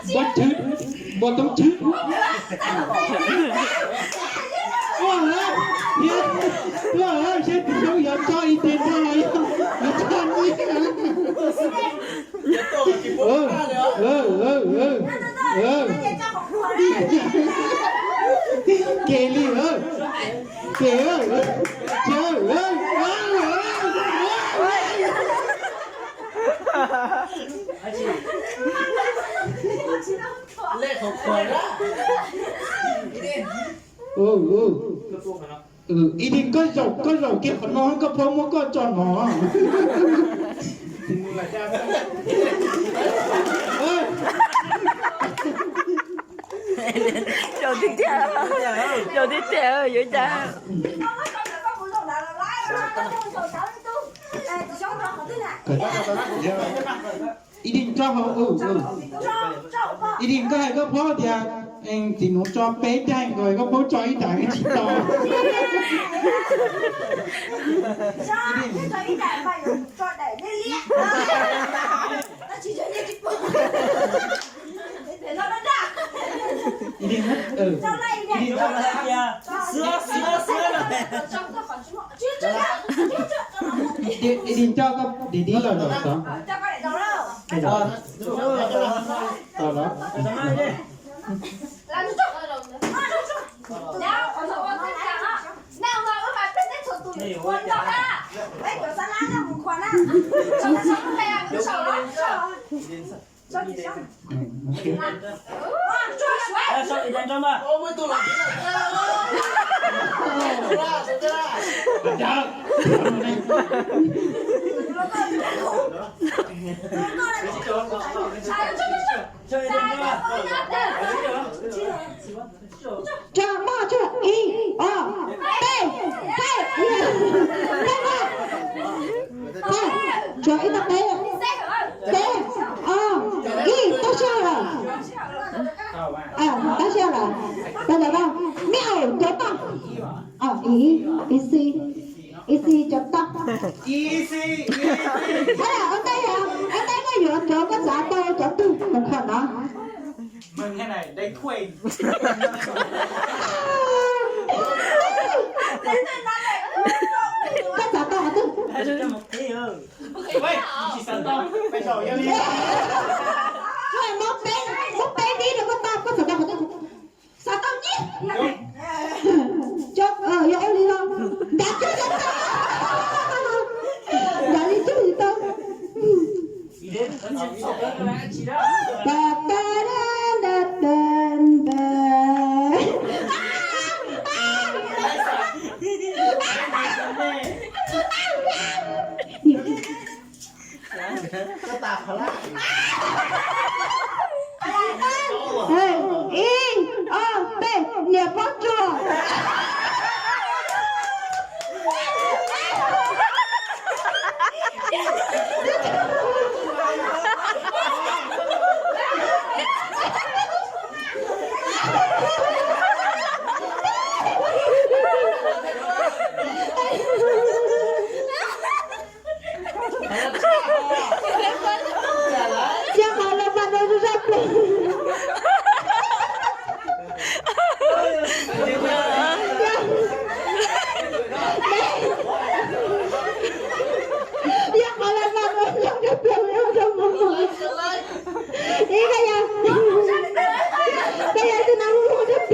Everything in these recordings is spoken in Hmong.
Npua Tswb, npua Toob Tswb. Ua lawm, thiab, ua lawm, seb tus xyoob yuav tso ib teg nrog los yog yuav tso nyiaj. Kev li, kev, ib teg koj zaum, koj zaum kiag qhov no koj phob muab koj tso no. Zaum tiag tiag, zaum tiag tiag, yuav cas. Ib teg koj hauv, ib teg koj hais koj phob tias txiv nuv tso peb daim nkaus koj phob tso ib daim tsis tau. Ib teg koj dim dib lawm los tod. Tso maj tso, ib, ob, peb, peb, tso ib tag peb, peb, ob, ib, tag sij hawm lawm. Tag sij hawm lawm. Tau lawm, me aum cov toj. Ib, ib xi, ib xi cov toj. Ib xi, ib xi. Ua ntej, ua ntej koj yuav cov koj xav tau cov twg mus khuam no. Koj xav tau qhov twg? Muab peb, muab peb dib rau koj tau, koj xav tau qhov twg? Xav tau nyib. Yog ua li no, nrad cuag tsis tau, nrad li cuag tsis tau. Ta ta da da da da. Ib, ob, peb, niam poj ruam. Yog qhov los mas no zaj plis. Yog qhov los mas no zaj plis. Ib, koj yog, koj yog tus no mus zaj plis.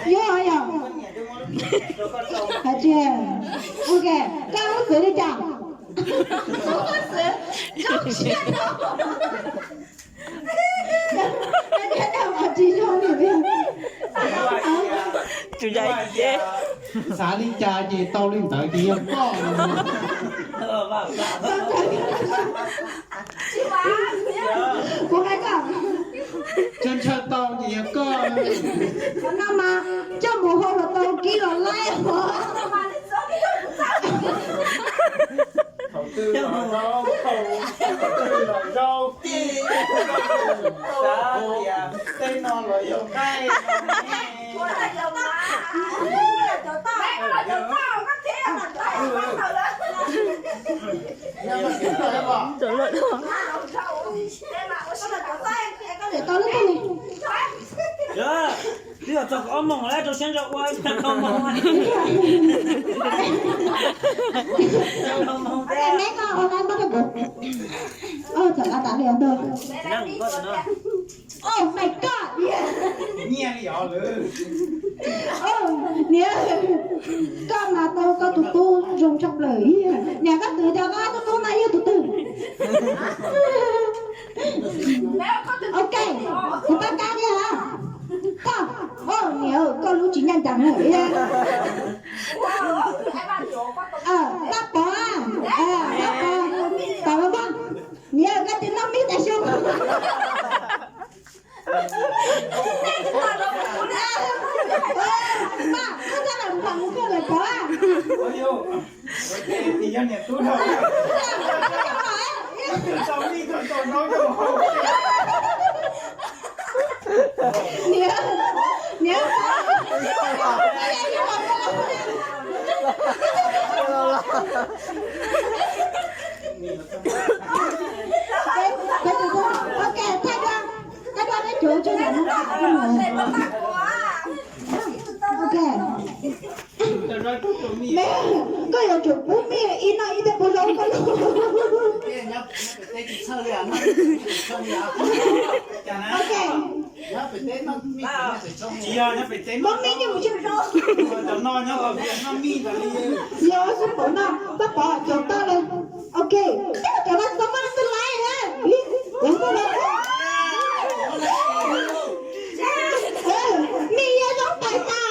Yog, yog. Hais tias, ok, koj ua xwv li cas? Tsis zoo li. Xav li cas ces tau li ntawd ces yog koj. Kuv hais koj, ntshaw ntshaw tau ces yog koj. Qhov no mas coj mus hau los tau kib los laib os. Thaum twg los zaub, thaum twg los zaub kib. Xav tias tej no los yog nqaij no ne. Twb yog txog ob moos lawm, rau siab ntso ua ib pliag, rau moos. Oh my god! Nyiaj li os lawm. Niam, koj mas tau koj tus tub zoo tshaj plaws. Niam, koj twv tias koj tus tub mas yog tus twg? Ok, kuv pab kab thiab. Koj, niam, koj lub tsis ncaj ncees na. Pab pov, pab pov, pov pov, niam, koj twb noj mis tas xyoo. Pab, koj txhob lam npam mus koj lawm pov. Niam, niam, ok, thaij dua, thaij dua peb cuav tso yam no. Ok. Me, koj yuav tsum pub mij ib no ib teg puas zoo koj lub. Ok. Muab mij coj mus tso. Yog xub pom no, pab pov cov toj li. Ok. Cov no tau muaj leej twg laib na? Ib, cov no. Mij yog zoo pais tas.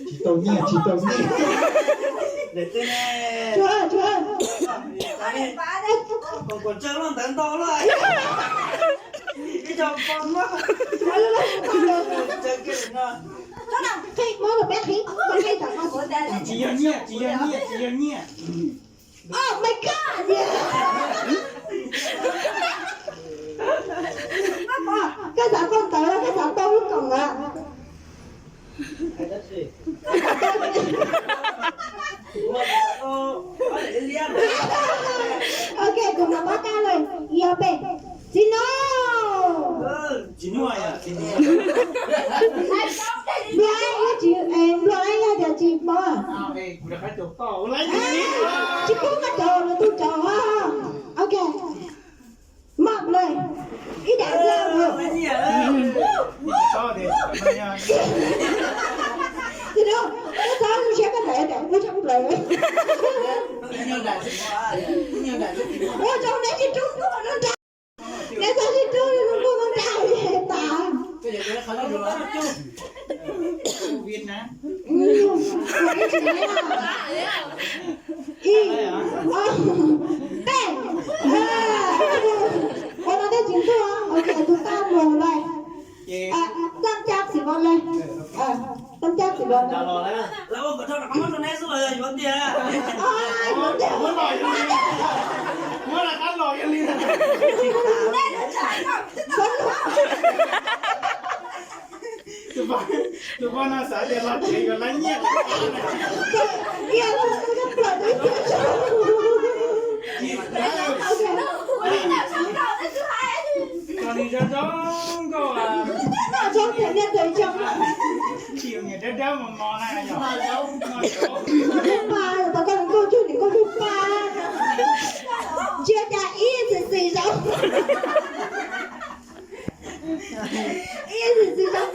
Tsis tau nyiaj, tsis tau nyiaj. Tsuag, tsuag. Kuv tsawg lub ntawd ntau lawm. Ib co poj no. Qhib, muab rau peb qhib, qhib tam no. Tsis yog nyiaj, tsis yog nyiaj, tsis yog nyiaj. Oh my god! Koj xav tau ntawd, koj xav tau lub koom ntawd. Ok, kuv mam pab kab lawm, yog pem. Txiv no. Nplog yog tsis, nplog yog tias tsis pom. Tsis pub koj cov lwm tus cov. Ok. Maj lawm, ib daim nplog. Txiv no, koj txhob zoo siab, koj daim daim ua tshaj plaws. Ua rau neb tsis rub nra. Neb txhob sib rub nra tas. Ib, ob, peb. Ua no tej tsis ntuj, ok, tus tau mus lawm. Txaj cab txiv vau lawm. Txaj cab txiv vau lawm. Muab rov qab los yog li. Tus poj no xav tias los tsev yuav lab nyiaj. Txog li zoo zoo nkauj. Tsis yog niam dawb dawb mos mos na yom. Ntsia cas ib xis xis zoo. Ib xis xis zoo.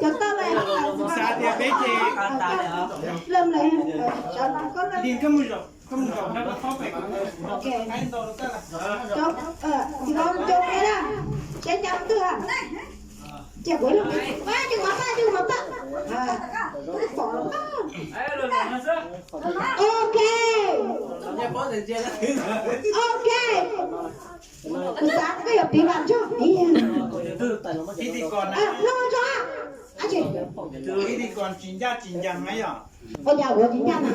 Cov toj lawm. Xav tias peb ces lawm lawm. Li koj mus zaum, koj mus zaum no koj txhob pem. Tsis tau, tsis tau cov peb na. Peb cov twg a? Ces kuv, ces kuv mam pab, ces kuv mam pab. Ok. Ok. Kuv xav koj yuav piv vam tso. Pib tij kos na. Pib tij kos tsis ncaj tsis ncees na yom. Ua cas ua tsis ncaj na?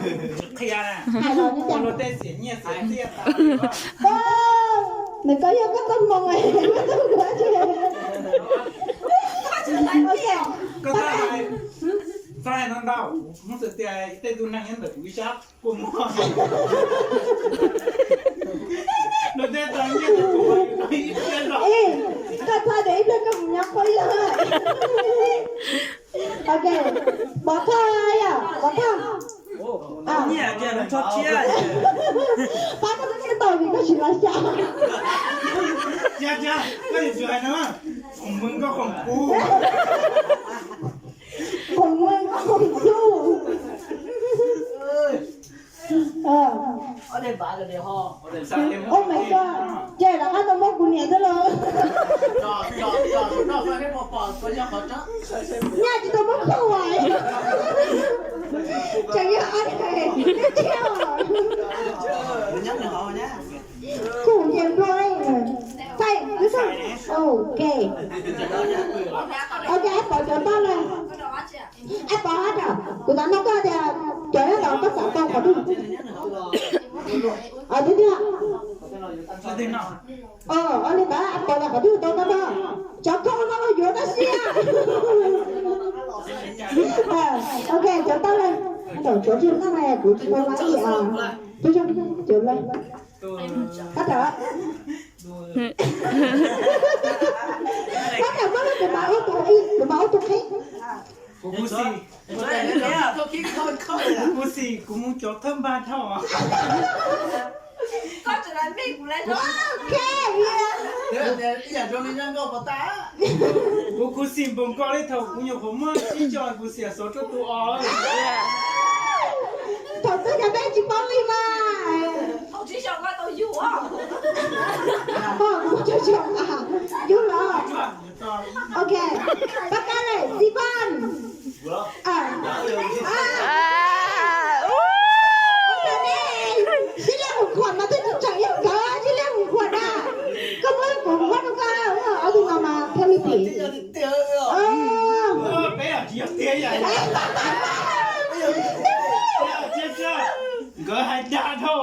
Qhia na. Hais los ncaj. Ua luag tej xiam nyiaj xiam txiaj tas. Nws koj yog koj txoj hmoo, koj txoj hmoo. Koj txhob hais, txhob hais ntau ntau, hnub twg tias tej tug neeg nyob ntawm kuv ib sab kua muag. Luag tej tau nyiaj rau kuv ib pliag los. Koj txhob tias ib pliag koj mus nyob qhov ib leeg. Ok, pov thawj yom, pov thawj. Nyiaj tias nws tso tshiab. Pab koj txhob tau vim koj tsis los xyov. Tiag tiag, koj yuav tsum hais no, khoom mw nkauj khoom kub. Khoom mw nkauj khoom kub. Oh my god, ces rov qab tau muab kuv niam xwb los. Nyaj tsis tau muab khuj as. Tseem yog ob daim thiab. Khuj ces nplua. Thaij, ok. Ok, pov cov toj lawm. Ab, pov hab, kuv xav nug koj tias cov nyob tod koj xav tau qhov twg? Ob, twb tiag. Ob, li ntawd pov tias qhov twg tau tau tau. Cov koj no los yuav tau siab. Ok, cov tau lawm. Ntawm cov tsis tau na kuv tsis tau lawm. Cov lawm. Tab tom, tab tom muab rau kuv mam ua tus, kuv mam ua tus qhib. Kuv, kuv xis, kuv xis, kuv mus cov thawj npag dhau. Ok, kuv, kuv xis npaum nkaus li thaum kuv nyuam qhuav muaj tsib xyoos kuv xiam xov rau tus os. Thaum twg cas peb tsis paub li mas. Thaum tsib xyoos kuv tau yug. Kuv tsib xyoos yug los. Ok, pab kab lawm, Xi Paj. Sib liam hum khuam mas twb tsis tseem yog nkawd sib liam hum khuam na. Koj muab kuv muab rau koj ob tug no mas thiaj li tim. Nkawd hais dag dhau.